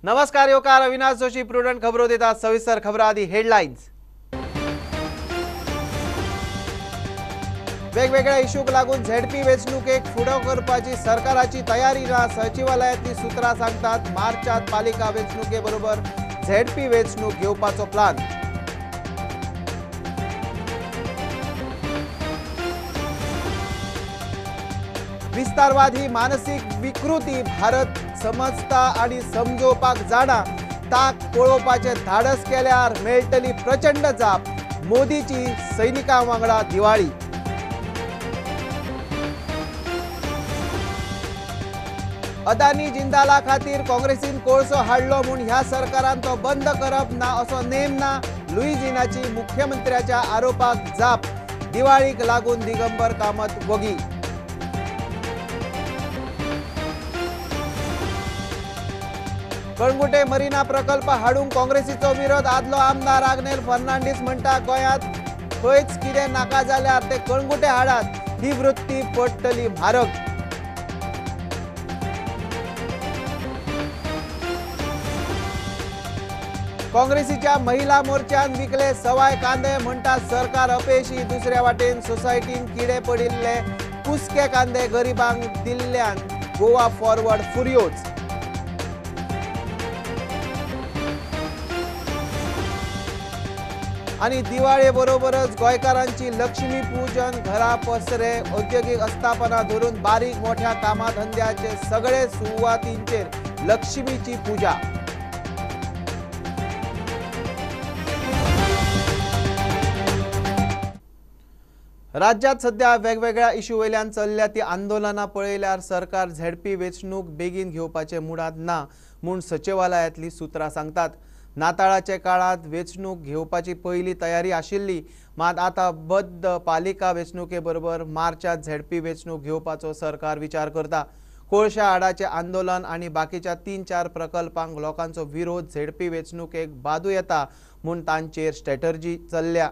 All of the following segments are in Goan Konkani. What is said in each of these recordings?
नमस्कार, येवकार अविनाश जोशी प्रुडंट खबरो दिता. सविस्तर खबरां आदी हेडलायन्स. वेगवेगळ्या इश्यूक लागून झेडपी वेंचणुकेक फुडो करपाची सरकाराची तयारी ना. सचिवालयांतली सूत्रां सांगतात मार्चात पालिका वेंचणुके बरोबर झेडपी वेंचणूक घेवपाचो प्लान. विस्तारवाद ही मानसीक विकृती भारत समजता आणि समजोवपाक जाणा. ताक पळोवपाचें धाडस केल्यार मेळटली प्रचंड जाप. मोदीची सैनिकां वांगडा दिवाळी. अदानी जिंदाला खातीर काँग्रेसीन कोळसो हाडलो म्हूण ह्या सरकारान तो बंद करप ना असो नेम ना. लुईजिनाची मुख्यमंत्र्याच्या आरोपाक जाप. दिवाळीक लागून दिगंबर कामत वगी. कळंगुटे मरिना प्रकल्प हाडूंक काँग्रेसीचो विरोध. आदलो आमदार आग्नेल फर्नांडीस म्हणटा गोंयांत खंयच कितें नाका जाल्यार ते कळंगुटे हाडात, ही वृत्ती पडटली म्हारग. काँग्रेसीच्या महिला मोर्चान विकले सवाय कांदे म्हणटा सरकार अपेशी. दुसऱ्या वाटेन सोसायटीन किडे पडिल्ले कुसके कांदे गरिबांक दिल्ल्यान गोवा फॉरवर्ड फुर्योज. आणि दिवाळे बरोबरच गोंयकारांची लक्ष्मी पूजन. घरा पसरे औद्योगिक आस्थापना धरून बारीक मोठ्या कामाधंद्याचे सगळे सुवातींचेर लक्ष्मीची पूजा. राज्यात सध्या वेगवेगळ्या इश्यू वयल्यान चल्ल्या ती आंदोलनां पळयल्यार सरकार झेडपी वेंचणूक बेगीन घेवपाचे मुडांत ना म्हूण सचिवालयांतली सूत्रां सांगतात. नाताळाच्या काळांत वेंचणूक घेवपाची पयली तयारी आशिल्ली, मात आतां बद्द पालिका वेंचणुके बरोबर मार्चात झेडपी वेंचणूक घेवपाचो सरकार विचार करता. कोळशा आडाचें आंदोलन आनी बाकीच्या 3-4 प्रकल्पांक लोकांचो विरोध झेडपी वेंचणुकेक बादू येता म्हूण तांचेर स्ट्रॅटर्जी चल्ल्या.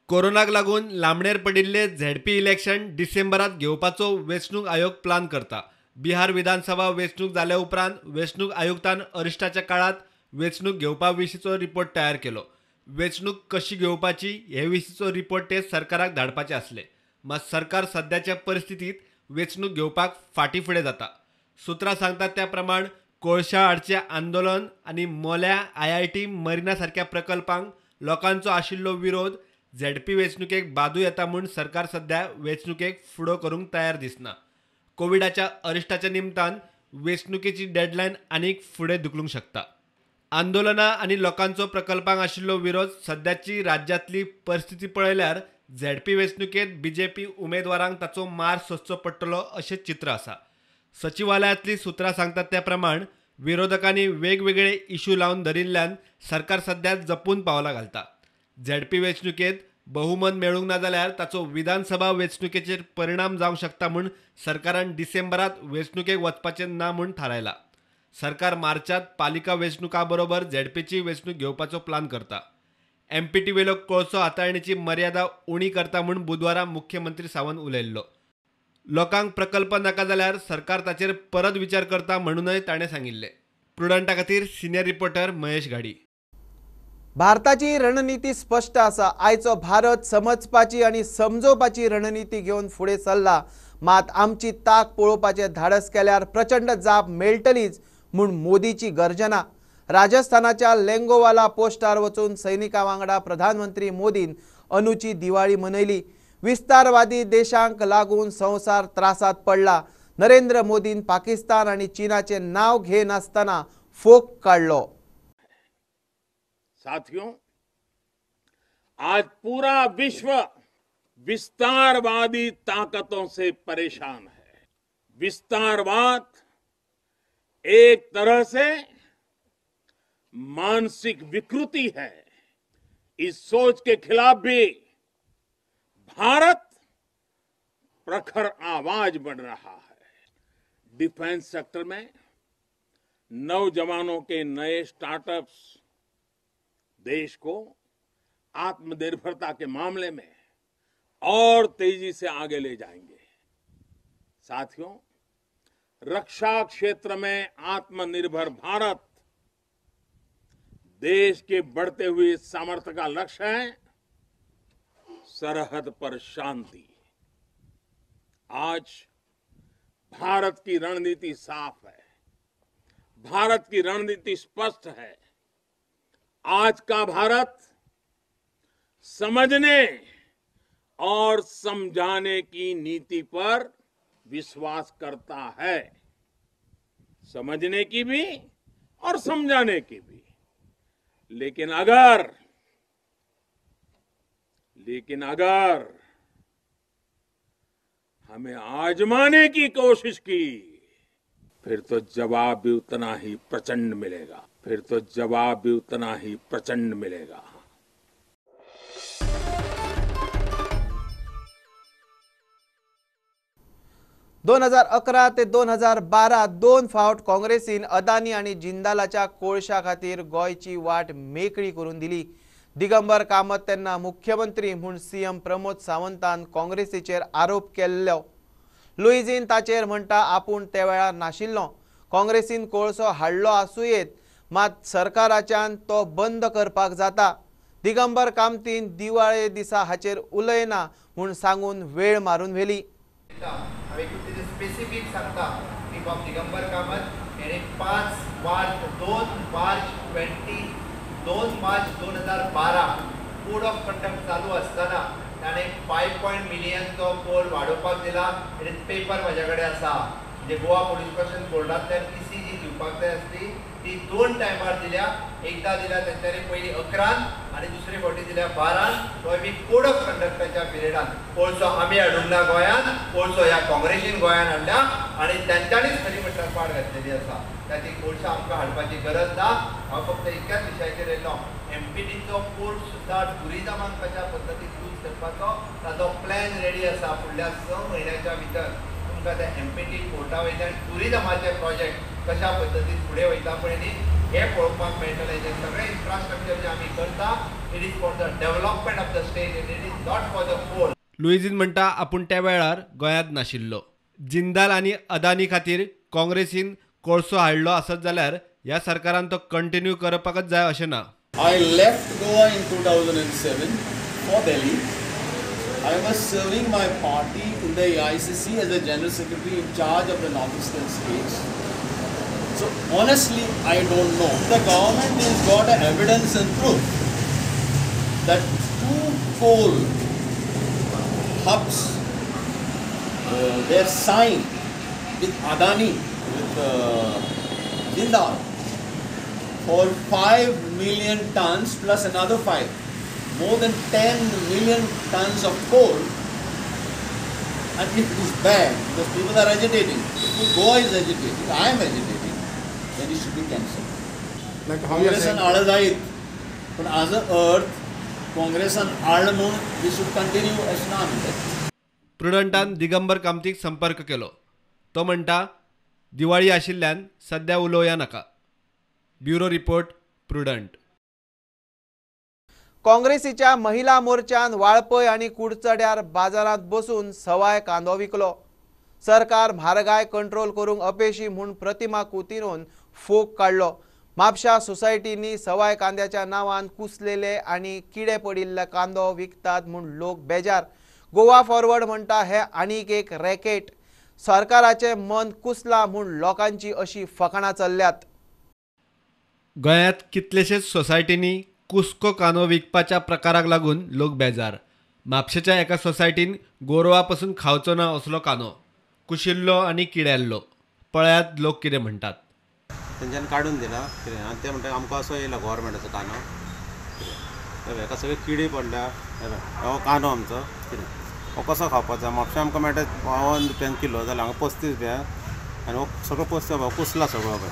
कोरोनाक लागून लांबणेर पडिल्ले झेडपी इलेक्शन डिसेंबरात घेवपाचो वेंचणूक आयोग प्लान करता. बिहार विधानसभा वेंचणूक जाल्या उपरांत वेंचणूक आयुक्तान अरिश्टाच्या काळात वेंचणूक घेवपा विशींचो रिपोर्ट तयार केलो. वेंचणूक कशी घेवपाची हे विशींचो रिपोर्ट ते सरकाराक धाडपाचे आसले, मात सरकार सद्याच्या परिस्थितीत वेंचणूक घेवपाक फाटीं फुडें जाता. सूत्रां सांगतात त्या प्रमाण कोळशा आडचें आंदोलन आनी मोल्या IIT मरिना सारक्या प्रकल्पांक लोकांचो आशिल्लो विरोध झेडपी वेंचणुकेक बादू येता म्हूण सरकार सद्या वेंचणुकेक फुडो करूंक तयार दिसना. कोविडाच्या अरिश्टाच्या निमतान वेंचणुकेची डेडलायन आनीक फुडें धुकलूंक शकता. आंदोलनां आनी लोकांचो प्रकल्पांक आशिल्लो विरोध सद्याची राज्यांतली परिस्थिती पळयल्यार झेडपी वेंचणुकेंत बीजेपी उमेदवारांक ताचो मार सोंसचो पडटलो अशें चित्र आसा. सचिवालयांतली सूत्रां सांगतात त्या प्रमाण विरोधकांनी वेगवेगळे इश्यू लावन धरिल्ल्यान सरकार सद्या जपून पावलां घालता. झेडपी वेंचणुकेंत बहुमत मेळूंक ना जाल्यार ताचो विधानसभा वेंचणुकेचेर परिणाम जावंक शकता म्हूण सरकारान डिसेंबरांत वेंचणुकेक वचपाचें ना म्हूण थारायलां. सरकार मार्चात पालिका वेंचणुका बरोबर झेडपीची वेंचणूक घेवपाचो प्लान करता. MPT वेलो कोळसो हाताळणीची मर्यादा उणी करता म्हूण बुधवारा मुख्यमंत्री सावंत उलयल्लो. लोकांक प्रकल्प नाका जाल्यार सरकार ताचेर परत विचार करता म्हणूनय ताणें सांगिल्लें. प्रुडंटा खातीर सिनियर रिपोर्टर महेश घाडी. भारताची रणनीती स्पश्ट आसा. आयचो भारत समजपाची आनी समजोवपाची रणनीती घेवन फुडें सरला, मात आमची ताक पळोवपाचें धाडस केल्यार प्रचंड जाप मेळटलीच म्हूण मोदीची गर्जना. राजस्थानाच्या लेंगोवाला पोस्टार वचून सैनिकां वांगडा प्रधानमंत्री मोदीन अनुची दिवाळी मनयली. विस्तारवादी देशांक लागून संवसार त्रासात पडला. नरेंद्र मोदीन पाकिस्तान आनी चीनाचें नांव घेनासतना फोक काडलो. साथियों, आज पूरा विश्व विस्तारवादी ताकतों से परेशान है. विस्तारवाद एक तरह से मानसिक विकृति है. इस सोच के खिलाफ भी भारत प्रखर आवाज बन रहा है. डिफेंस सेक्टर में नौजवानों के नए स्टार्टअप्स देश को आत्मनिर्भरता के मामले में और तेजी से आगे ले जाएंगे। साथियों, रक्षा क्षेत्र में आत्मनिर्भर भारत देश के बढ़ते हुए सामर्थ्य का लक्ष्य है सरहद पर शांति। आज भारत की रणनीति साफ है, भारत की रणनीति स्पष्ट है। आज का भारत समझने और समझाने की नीति पर विश्वास करता है, समझने की भी और समझाने की भी। लेकिन अगर हमें आजमाने की कोशिश की, फिर तो जवाब भी उतना ही प्रचंड मिलेगा, फिर तो जवाब भी उतना ही प्रचंड मिलेगा। 2011 ते 2012 दोन फावट काँग्रेसीन अदानी आनी जिंदालाच्या कोळशा खातीर गोंयची वाट मेकळी करून दिली। दिगंबर कामत तेन्ना मुख्यमंत्री म्हूण सीएम प्रमोद सावंतान काँग्रेसीचेर आरोप केल्लो। लुईझीन ताचेर म्हणटा आपूण ते वेळार नाशिल्लो। काँग्रेसीन कोळसो हाडलो आसूं येत, मात सरकाराच्यान तो बंद करपाक जाता। दिगंबर कामतीन दिवाळे दिसा हाचेर उलयना म्हूण सांगून वेळ मारून व्हेली। स्पेसिफीक सांगता की बाब दिगंबर कामत हेणे 5 मार्च 2012 कोड ऑफ कंडक्ट चालू आसतना ताणें 5 मिलियनचो कोल वाडोवपाक दिला। हेणे पेपर म्हज्या कडेन आसा, म्हणजे गोवा पोल्युशन बोर्डांतल्यान ईसी जी दिवपाक जाय आसली ती 2 टायमार दिल्या। एकदां दिल्या तेंच्यांनी पयलीं 11 आनी दुसरे फावटी दिल्या 12। तो बी कोड ऑफ कंडक्टाच्या पिरियडान कोळसो आमी हाडूंक ना गोंयांत, कोळसो ह्या काँग्रेसीन गोंयांत हाडल्या आनी तेंच्यांनीच खरी म्हटल्यार पाड घातलेली आसा। ताची कोळसो आमकां हाडपाची गरज ना। हांव फक्त इतक्याच विशयाचेर येयलो, एमपीटीचो पोर्ट सुद्दां ट्युरिजमाक कशा पद्दतीन यूज करपाचो ताजो प्लॅन रेडी आसा। फुडल्या 6 म्हयन्याच्या भितर तुमकां त्या एमपीटी पोर्टा वयल्यान ट्युरिजमाचे प्रोजेक्ट कशा पद्दतीन फुडें वयता पळय न्ही हें पळोवपाक मेळटलें। जें सगळें इन्फ्रास्ट्रक्चर जें आमी करता it is for the development of the state and it is not for the coal. Luizinho म्हणटा आपूण त्या वेळार गोंयांत नाशिल्लो। जिंदाल आनी अदानी खातीर काँग्रेसीन कोळसो हाडलो आसत जाल्यार ह्या सरकारान तो कंटिन्यू करपाकच जाय अशें ना। I left Goa in 2007 for Delhi. I was serving my party in the AICC as the General Secretary in charge of the Northeastern states. So honestly, I don't know. The government has got evidence and proof that 2 coal hubs they are signed with Adani, with Jindal for 5 million tons plus another 5, more than 10 million tons of coal. And if it is bad, because people are agitating, if Goa is agitating, I am agitating, then it should be cancelled. Congress आळ जायत, पण as a earth, Congress आळ म्हणून we should continue अशें ना म्हणटात। प्रुडंटान दिगंबर कामतीक संपर्क केलो। तो म्हणटा दिवाळी आशिल्ल्यान सध्या उलोवया नाका। Bureau report, Prudent. काँग्रेसीच्या महिला मोर्चान वाळपय आनी कुडचड्यार बाजारांत बसून सवाय कांदो विकलो। सरकार म्हारगाय कंट्रोल करूंक अपेशी म्हूण प्रतिमा कुतिनोन फोग काडलो। म्हापशा सोसायटींनी सवाय कांद्याच्या नांवान कुसलेले आनी किडे पडिल्ले कांदो विकतात म्हूण लोक बेजार। गोवा फॉरवर्ड म्हणटा हे आनीक एक रॅकेट। सरकाराचें मन कुसला म्हूण लोकांची अशी फकाणां चल्ल्यात। गोंयांत कितलेशेच सोसायटींनी कुस्को कांदो विकपाच्या प्रकाराक लागून लोक बेजार। म्हापशेच्या एका सोसायटीन गोरवा पसून खावचो ना असलो कांदो कुशिल्लो आनी किड्याल्लो। पळयात लोक कितें म्हणटात। तेंच्यांनी काडून दिला कितें आनी ते म्हणटा आमकां असो येयला गव्हर्मेंटाचो कांदो, कितें हेका सगळे किडी पडल्या, हो कांदो आमचो कितें हो कसो खावपाचो। म्हापशा आमकां मेळटा 52 रुपयान किलो जाल्यार हांगा 35 रुपया आनी हो सगळो 35 कुसला सगळो पळय,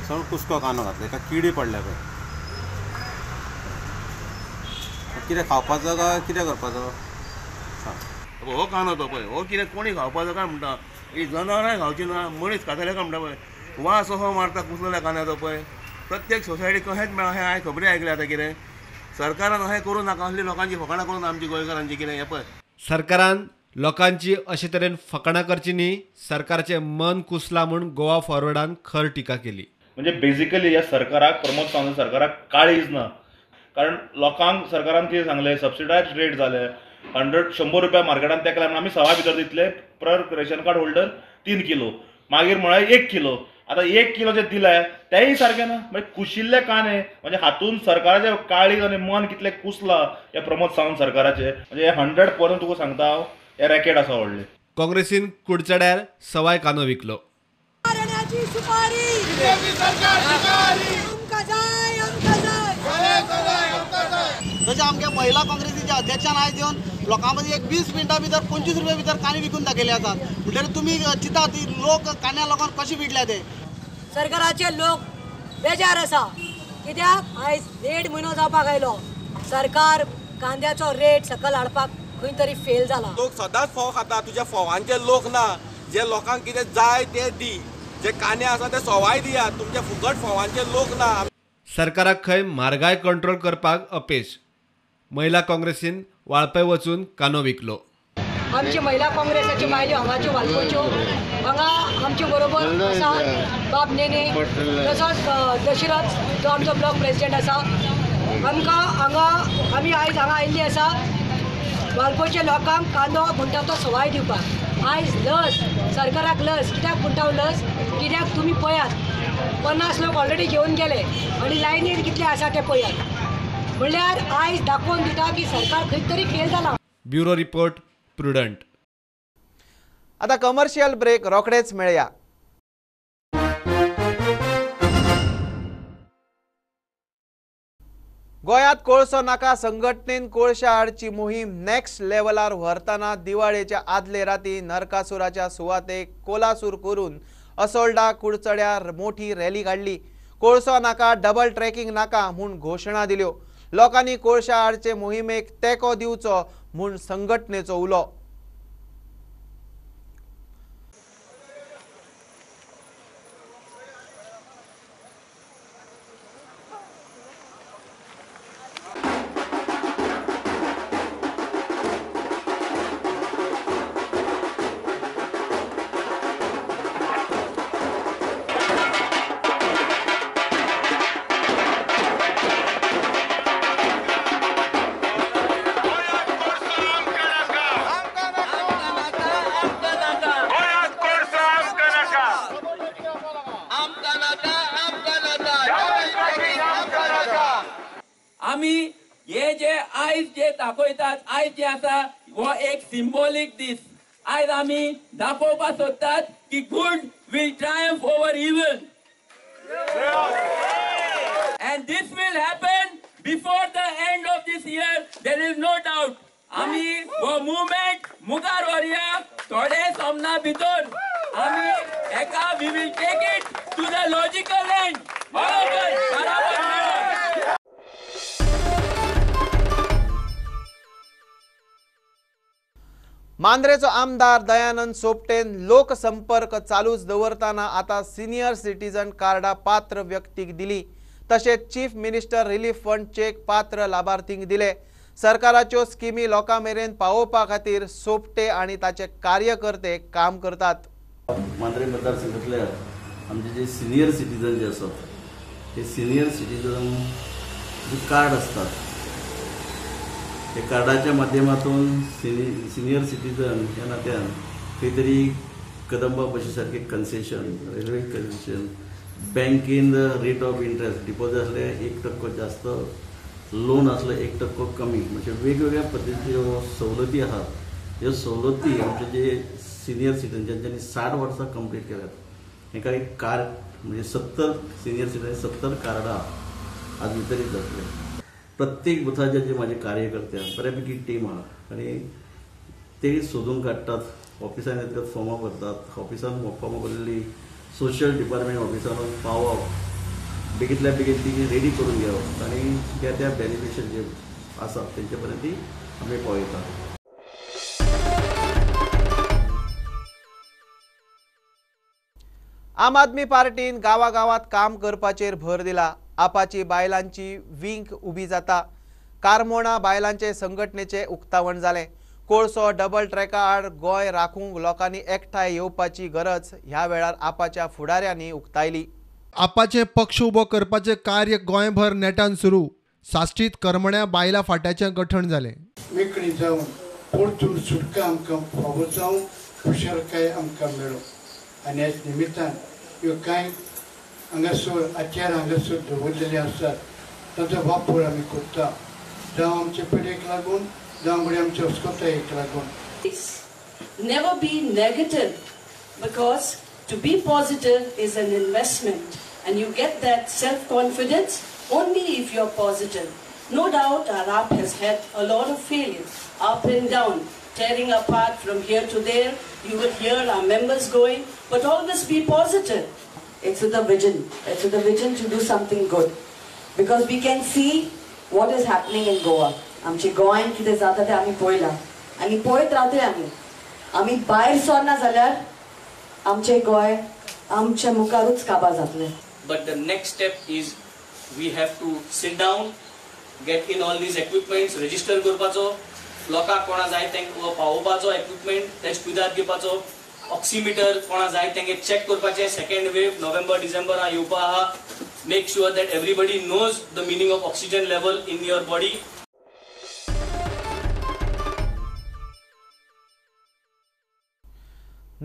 सगळो कुसको कांदो घातला, हेका किडी पडल्या पळय। कितें खावपाचो काय कितें करपाचो? हो कांदो तो पळय हो कितें कोणी खावपाचो काय म्हणटा, ही जनावरांय खावची ना, मनीस खातले काय म्हणटा पळय, वास असो मारता कुसलेल्या कांद्याचो पळय। प्रत्येक सोसायटी कशेंच मेळ्ळा हें हांवें खबरी आयकल्या। आतां कितें सरकारान अशें करूं नाका, असली लोकांची फकाणां करूं आमची गोंयकारांची कितें हें पळय। सरकारान लोकांची अशे तरेन फकाणां करची न्ही, सरकारचें मन कुसला म्हूण गोवा फॉरवर्डान खर टिका केली। म्हणजे बेजिकली ह्या सरकाराक, प्रमोद सावंत सरकाराक काळीज ना. कारण लोकांक सरकारान कितें सांगलें, सबसिडायज रेट जाले 100 रुपया मार्केटान तेका लागून आमी 1.25 भितर दितले पर रेशन कार्ड होल्डर 3 किलो, मागीर म्हळ्यार 1 किलो. आतां 1 किलो जे दिले तेय सारकें ना. म्हणजे कुशिल्ले कांदे, म्हणजे हातून सरकाराचें काळीज आनी मन कितलें कुसलां ह्या प्रमोद सावंत सरकाराचें. म्हणजे 100% तुका सांगता हांव, हे रॅकेट आसा व्हडलें. काँग्रेसीन कुडचड्यार 1.25 कांदो विकलो. तशें आमगे महिला काँग्रेसीच्या अध्यक्षान आयज येवन लोकां मदीं एक 20 मिनटां भितर 25 रुपया भितर कांदे विकून दाखयले आसात. म्हणटकीर तुमी चिंतात लोक कांद्या लोकांक कशें विटल्या ते. सरकाराचे लोक बेजार आसा, कित्याक आयज 1.5 म्हयनो जावपाक आयलो, सरकार कांद्याचो रेट सकयल हाडपाक खंय तरी फेल जाला. लोक सदांच फोव खाता, तुज्या फोवांचे लोक ना. जे लोकांक कितें जाय ते दी, जे कांदे आसा ते 1.25 दियात, तुमचे फुकट फोवांचे लोक ना. सरकाराक खंय म्हारगाय कंट्रोल करपाक अपेश. महिला काँग्रेसीन वाळपय वचून कांदो विकलो. आमची महिला काँग्रेसाच्यो बायल्यो हांगाच्यो वाळपयच्यो हांगा आमचे बरोबर आसा बाब नेने, तसोच दशरथ जो आमचो ब्लॉक प्रेसिडेंट आसा. आमकां हांगा आमी आयज हांगा आयिल्ली आसा वाळपयच्या लोकांक कांदो म्हणटा तो 1.25 दिवपाक. आयज लस, सरकाराक लस कित्याक म्हणटा लस, कित्याक तुमी पळयात 50 लोक ऑलरेडी घेवन गेले आनी लायनीर कितले आसा ते पळयात. म्हणल्यार आयज दाखोवन दिता की सरकार खंय तरी फेल जाला. Bureau report, Prudent. आता कमर्शियल ब्रेक, रोखडेच मेळया. गोंयांत कोळसो नाका संघटनेन कोळशा आडची मोहीम नेक्स्ट लेवलार व्हरतना दिवाळेच्या आदले राती नरकासुराच्या सुवातेक कोलासूर करून असोल्डा कुडचड्यार मोठी रॅली काडली. कोळसो नाका, डबल ट्रॅकिंग नाका म्हूण घोशणा दिल्यो. लोकांनी कोळशा आडचे मोहिमेक तेंको दिवचो म्हूण संघटनेचो उलो. आमी हे जे आयज जे दाखयतात, आयज जे आसा हो एक सिम्बॉलीक दीस. आयज आमी दाखोवपाक सोदतात की good will triumph over evil and this will happen before the end of this year, there is no doubt. आमी हो मुवमेंट मुखार व्हरया थोडे सोमना भितर. आमी एका we will take it to the logical end. बरोबर बराबर. मांद्रेचो आमदार दयानंद सोपटेन लोकसंपर्क चालूच दवरताना आता सिनियर सिटीजन कार्डा पात्र व्यक्तीक दिली. तशेंच chief minister relief fund cheque पात्र लाभार्थींक दिले. सरकाराच्यो स्किमी लोकां मेरेन पावोवपा खातीर सोपटे आनी ताचे कार्यकर्ते काम करतात. मांद्रे मतदारसंघातल्या आमचे जे सिनियर सिटीजन जे आसात ते सिनियर सिटीजन जे कार्ड असतात ते कार्डाच्या माध्यमातून सिनियर सिटीजन ह्या नात्यान खंय तरी कदंबा बशी सारखे कन्सेशन, रेल्वे कन्सेशन, बँकेन रेट ऑफ इंट्रस्ट, डिपॉझिट असले 1% जास्त, लोन असलं 1% कमी, म्हणजे वेगवेगळ्या पद्दतीच्यो सवलती आसात. ह्यो सवलती आमचे जे सिनियर सिटीजन ज्यांच्यानी 60 वर्सां कंप्लीट केल्यात हेका एक कार्ड, म्हणजे 70 सिनियर सिटीजन 70 कार्डां आज वितरीत जातले. प्रत्येक बुथाचे जे माझे कार्यकर्ते आहात बऱ्यापैकी टीम आहा आनी ते सोदून काडटात, ऑफिसान येतात फॉर्मां भरतात, ऑफिसान फॉर्मां भरलेली सोशल डिपार्टमेंट ऑफिसान पावप, बेगीतल्या बेगीन ती रेडी करून घेवप आनी त्या त्या बेनिफिशियल जे आसा तेंचे पर्यंत ती आमी पावयतात. आम आदमी पार्टीन गांवागांवात काम करपाचेर भर दिला. आपाची बायलांची विंग उबी जाता. कारमोणा बायलांचे संघटनेचे उक्तावण जालें. कोळसो डबल ट्रॅका आड गोंय राखूंक लोकांनी एकठांय येवपाची गरज ह्या वेळार आपाच्या फुडाऱ्यांनी उक्तायली. आपाचे पक्ष उबो करपाचें कार्य गोंयभर नेटान सुरू. साश्टीत करमण्या बायला फाट्याचें गठण जालें. मेकळी जावन परतून सुटका आमकां फावो जावन खुशालकाय आमकां मेळो आनी ह्याच निमित्तान ह्यो कांय हांगासर हत्यार हांगासर दवरलेले आसात ताचो वापर आमी करता, जावं आमचे पिढयेक लागून जावं घडये आमच्या अस्कतायेक लागून. Never be negative, because to be positive is an investment and you get that self-confidence only if you're positive. No doubt our AAP has had a lot of failures, up and down, tearing apart from here to there. You will hear our members going, but always be positive. It's with a vision. It's with a vision to do something good. Because we can see what is happening in Goa. आमचे गोंयांत कितें जाता तें आमी पळयलां आनी पळयत रावतले आमी. आमी भायर सरना जाल्यार आमचें गोंय आमच्या मुखारूच काबार जातलें. But the next step is we have to sit down, get in all these equipments, register करपाचो, लोकांक कोणा जाय तांकां पावोवपाचो equipment, test कुयदाद घेवपाचो, ऑक्सिमिटर कोणा जाय तांकां चॅक करपाचें. सेकंड वेव नोव्हेंबर डिसेंबरा येवपा आहा. Make sure that everybody knows the meaning of oxygen level in your body.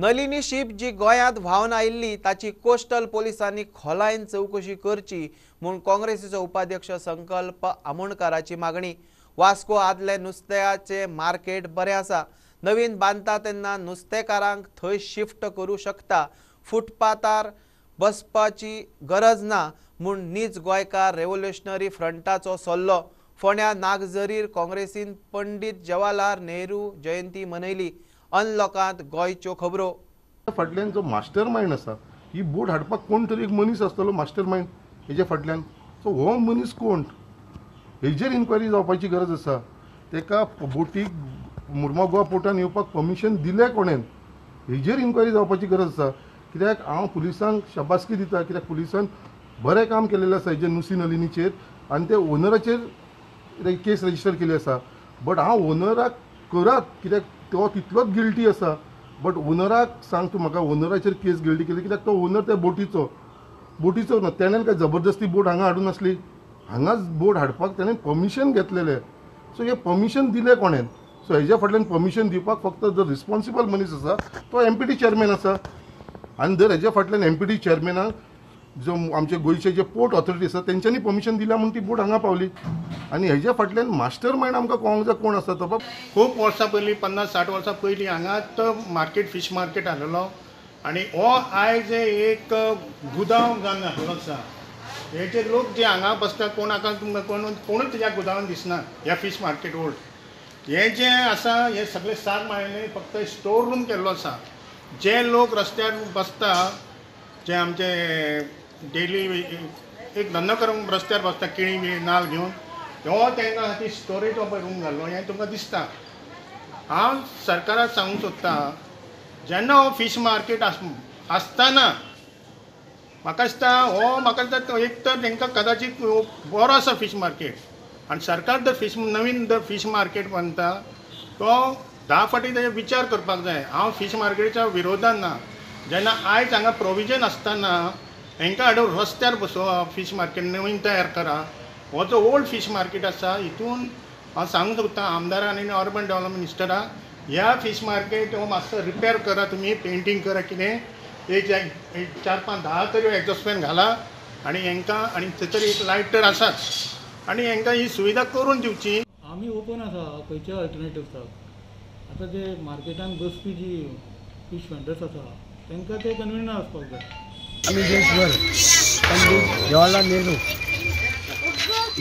Nalini ship जी गोंयांत व्हांवन आयिल्ली ताची कोस्टल पोलिसांनी खोलायेन चवकशी करची म्हूण काँग्रेसीचो उपाध्यक्ष संकल्प आमोणकाराची मागणी. वास्को आदले नुस्त्याचे मार्केट बरें आसा, नवीन बांदता तेन्ना नुस्तेकारांक थंय शिफ्ट करूं शकता, फुटपाथार बसपाची गरज ना म्हूण नीज गोंयकार रेव्होल्युशनरी फ्रंटाचो सल्लो. फोंड्या नागझरीर काँग्रेसीन पंडित जवाहरलाल नेहरू जयंती मनयली. अनलॉकांत गोंयच्यो खबरो. फाटल्यान जो मास्टर मायंड आसा, ही बोट हाडपाक कोण तरी एक मनीस आसतलो मास्टर मायंड हेजे फाटल्यान. सो हो मनीस कोण हेजेर इन्क्वायरी जावपाची गरज आसा. तेका बोटीक मुर्मा गोवा पोर्टान येवपाक परमिशन दिलें कोणेन हेजेर इन्क्वायरी जावपाची गरज आसा. कित्याक हांव पुलिसांक शाबासकी दिता, कित्याक पुलिसान बरें काम केलेलें आसा हेजेर नुसी नलिनीचेर आनी ते ओनराचेर केस रजिस्टर केली आसा. बट हांव ओनराक करात, कित्याक तो तितलोच गिल्टी आसा. बट ओनराक सांग तूं म्हाका, ओनराचेर केस गिल्टी केली कित्याक तो ओनर त्या बोटीचो ना, तेणेन काय जबरदस्ती बोट हांगा हाडून आसली, हांगाच बोट हाडपाक तेणेन परमिशन घेतलेलें. सो हें परमिशन दिलें कोणेन? सो हेज्या फाटल्यान परमिशन दिवपाक फक्त जो रिस्पॉन्सिबल मनीस आसा तो एमपीटी चेअरमॅन आसा. आनी जर हेज्या फाटल्यान एमपीटी चेअरमॅनाक जो आमचे गोंयचे जे पोर्ट ऑथॉरिटी आसा तेंच्यांनी परमिशन दिल्या म्हूण ती बोट हांगा पावली. आनी हेज्या फाटल्यान मास्टर मायंड आमकां कळोंक जाय कोण आसा तो. खूब वर्सां पयलीं 50-60 वर्सां पयलीं हांगा तो मार्केट फिश मार्केट आसलेलो आनी हो आयज एक गुदांव जावन आसलेलो आसा. हे जे लोक जे हांगा बसता कोण आतां कोणूच ह्या गुदांवान दिसना. ह्या फिश मार्केट ओल्ड हे जे आसा हे सगळे 7 माळ्यांनी फक्त स्टोर रूम केल्लो आसा. जे लोक रस्त्यार बसता, जे आमचे डेली एक धंदो करून रस्त्यार बसता केळी बी नाल घेवन, हो तांकां खातीर स्टोरेज हो रूम घाल्लो हें तुमकां दिसता. हांव सरकाराक सांगूंक सोदता, जेन्ना हो फिश मार्केट आसतना म्हाका दिसता हो म्हाका दिसता एक तर तांकां कदाचीत बरो आसा फिश मार्केट आनी सरकार जर फिश नवीन जर फिश मार्केट बांदता तो 10 फावटी ताजेर विचार करपाक जाय. हांव फिश मार्केटीच्या विरोधान ना. जेन्ना आयज हांगा प्रोविजन आसतना हांकां हाडून रस्त्यार बसोवप, फिश मार्केट नवीन तयार करा. हो जो ओल्ड फिश मार्केट आसा हितून हांव सांगूंक सोदता आमदारान आनी अर्बन डेवलपमेंट मिनिस्टराक, ह्या फिश मार्केट हो मातसो रिपेर करा, तुमी पेंटींग करा, कितें एक 4-5-10 तरी एक्झॉस्ट फॅन घाला आनी हांकां आनी थंयसर एक लायट तर आसाच आनी हांकां ही सुविधा करून दिवची. आमी ओपन आसा खंयच्या अल्टरनेटिव्साक. आतां जे मार्केटान बसपी जी फिश वेंडर्स आसा तांकां ते कन्विनियंट आसपाक जाय. आमी देशभर पंडित जवाहरलाल नेहरू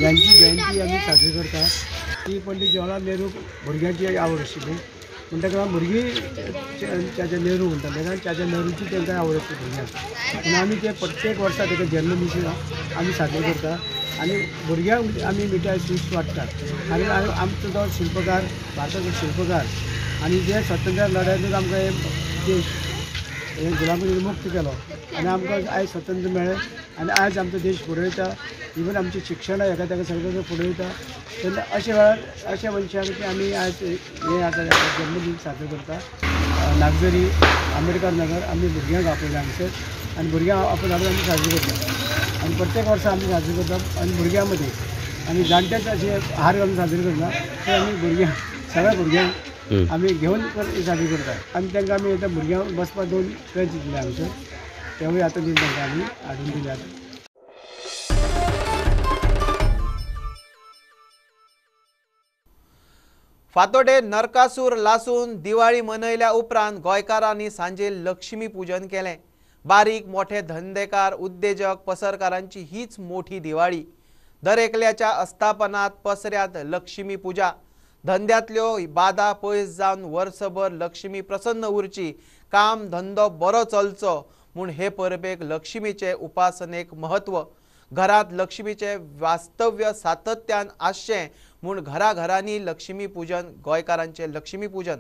यांची जयंती आमी साजरी करतात. ती पंडित जवाहरलाल नेहरू भुरग्यांची आवड आशिल्ली म्हणटकच भुरगीं चाचा नेहरू म्हणटाले कारण चाचा नेहरूची तांकां आवड आसली भुरग्यांक. म्हणून आमी ते प्रत्येक वर्सा ताका जल्मदीस आमी साजरो करता आनी भुरग्यांक आमी मिठाय स्वीट्स वाडटात. आनी आमचो जो शिल्पकार, भारताचो शिल्पकार आनी जे स्वतंत्र लढ्यांतूच आमकां हे देश हे गुलामगिरी मुक्त केलो आनी आमकां आयज स्वतंत्र मेळ्ळें आनी आयज आमचो देश फुडें वयता. इवन आमचें शिक्षण हेका ताका सगळें फुडें वयता. तेन्ना अशे वेळार अशा मनशांक की आमी आयज हे आसा जल्मदीस साजरो करता. नागझरी आंबेडकर नगर आमी भुरग्यांक आपयला हांगसर आनी भुरग्यांक आपोवन हाडून आमी साजरी करता आनी प्रत्येक वर्सा आमी साजरी करता आनी भुरग्यां मदीं आनी जाणट्यांच अशे हार घालून साजरी करना, ते आमी भुरग्यांक सगळ्या भुरग्यांक आमी घेवन साजरी करता आनी तांकां आमी आतां भुरग्यांक बसपाक 2 बेंच दिले आमचे, तेवूय आतां दिले तांकां आमी हाडून दिल्यात. फातोडे नरकासूर लासून दिवाळी मनयल्या उपरांत गोंयकारांनी सांजे लक्ष्मी पूजन केलें. बारीक मोठे धंदेकार, उद्देजक, पसरकारांची हीच मोठी दिवाळी. दरेकल्याच्या आस्थापनात पसऱ्यात लक्ष्मी पूजा. धंद्यांतल्यो बाधा पयस जावन वर्सभर लक्ष्मी प्रसन्न उरची, काम धंदो बरो चलचो म्हूण हे परबेक लक्ष्मीचे उपासनेक महत्व. घरांत लक्ष्मीचें वास्तव्य सातत्यान आसचें म्हूण घराघरांनी लक्ष्मी पूजन, गोंयकारांचें लक्ष्मी पूजन.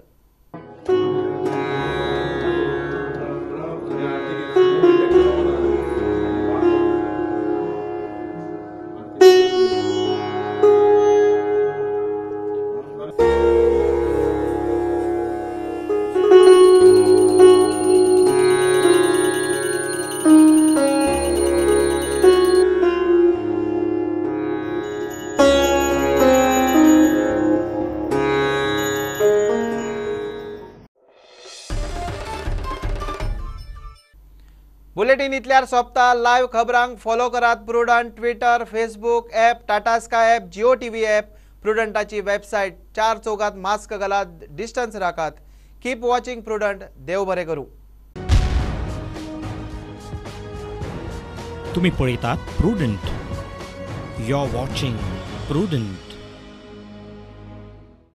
बुलेटीन इतल्यार सोंपता. लायव्ह खबरांक फॉलो करात Prudent Twitter, Facebook app, Tata Sky app, Jio TV app, प्रुडंटाची website. 4 चौगात मास्क घालात, डिस्टन्स राखात. Keep watching Prudent. देव बरें करूं. तुम्ही पळयतात Prudent. You are watching Prudent.